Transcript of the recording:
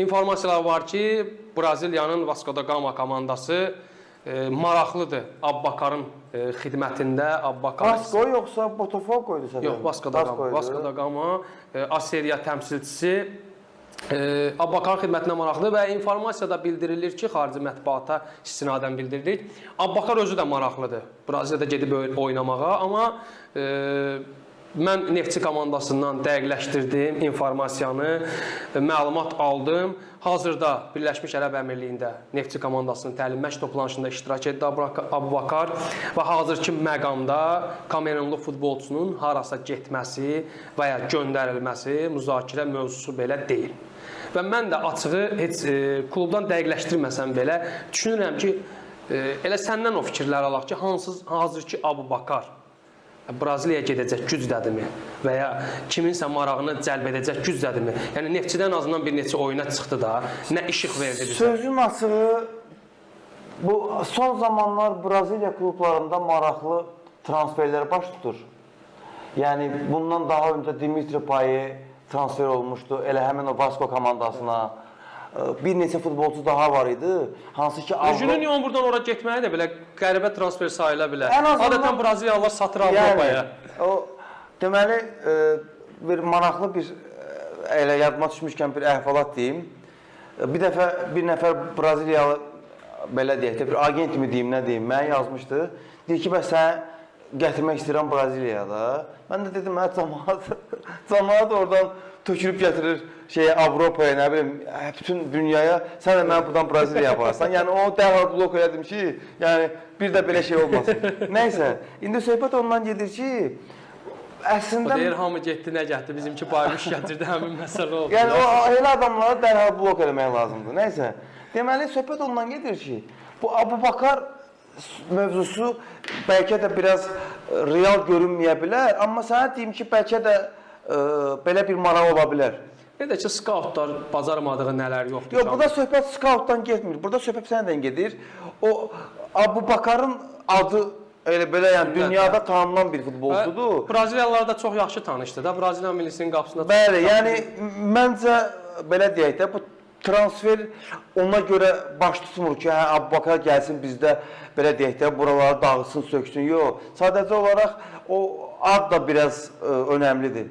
İnformasiyalar var ki, Braziliyanın Vasco da Gama komandası maraqlıdır Abbakarın xidmətində. Abbakar Vasco yoxsa Botafogo idi səhv? Yox, Vasco da Gama. Vasco da Gama A Seriya təmsilçisi Abbakar xidmətinə maraqlıdır və informasiyada bildirilir ki, xarici mətbuata istinadən bildirilir. Abbakar özü də maraqlıdır Braziliyada gedib oynamağa, amma mən Neftçi komandasından dəqiqləşdirdim informasiyanı, məlumat aldım. Hazırda Birləşmiş Ərəb Əmirliyində Neftçi komandasının təlim məşq toplanışında iştirak etdi Abubakar və hazırki məqamda Kamerunlu futbolçunun harasa getməsi və ya göndərilməsi müzakirə mövzusu belə deyil. Və mən də açığı heç klubdan dəqiqləşdirməsəm belə düşünürəm ki, elə səndən o fikirləri alaq ki, hazırki Abubakar Braziliyaya gedəcək gücdədirmi və ya kiminsə marağını cəlb edəcək gücdədirmi? Yəni Neftçidən ən azından bir neçə oyuna çıxdı da, nə işıq verdi bizə. Sözün açığı, bu son zamanlar Braziliya klublarında maraqlı transferlər baş tutur. Yəni bundan daha öncə Dimitri Payet transfer olmuşdu elə həmin o Vasco komandasına. Bir neçə futbolçu daha var idi, hansı ki Avropa Juninho buradan ora getməyi də belə qəribə transfer sayıla bilər. Ən azından- Adətən Braziliyalılar satır Avropaya. Yəni, o deməli bir maraqlı bir elə yadıma düşmüşkən bir əhvalat deyim. Bir dəfə bir nəfər Braziliyalı, belə deyək də, bir agent mi deyim, nə deyim, mənə yazmışdı. Deyir ki, bəs səni gətirmək istəyirəm Braziliyada. Mən də dedim, hə camaat, camaat oradan tökülüb gətirir şeyə Avropaya, nə bilim, bütün dünyaya. Sən də məni buradan Braziliyaya aparsan. Yəni onu dərhal blok elədim ki, yəni bir də belə şey olmasın. Nəysə, indi söhbət ondan gedir ki, O əslində deyir hamı getdi, nə getdi? Bizimki bayquş gətirdi, həmin məsələ oldu. Yəni o elə adamları dərhal blok eləmək lazımdır. Nəysə. Deməli söhbət ondan gedir ki, bu Abubakar mövzusu bəlkə də biraz real görünməyə bilər, amma sənə deyim ki, bəlkə də belə bir maraq ola bilər. Bir də ki, skautlar bacarmadığı nələr yoxdur. Yox, burada söhbət skautdan getmir. Burada söhbət səndən gedir. O Abubakarın adı elə belə, yəni dünyada tanınan bir futbolçudur. Braziliyalılar da çox yaxşı tanışdı da. Braziliya millisinin qapısında. Bəli, yəni məncə belə deyək də, bu transfer ona görə baş tutmur ki, hə Abubakar gəlsin bizdə belə deyək də buraları dağıtsın, söksün. Yox, sadəcə olaraq o ad da biraz önəmlidir.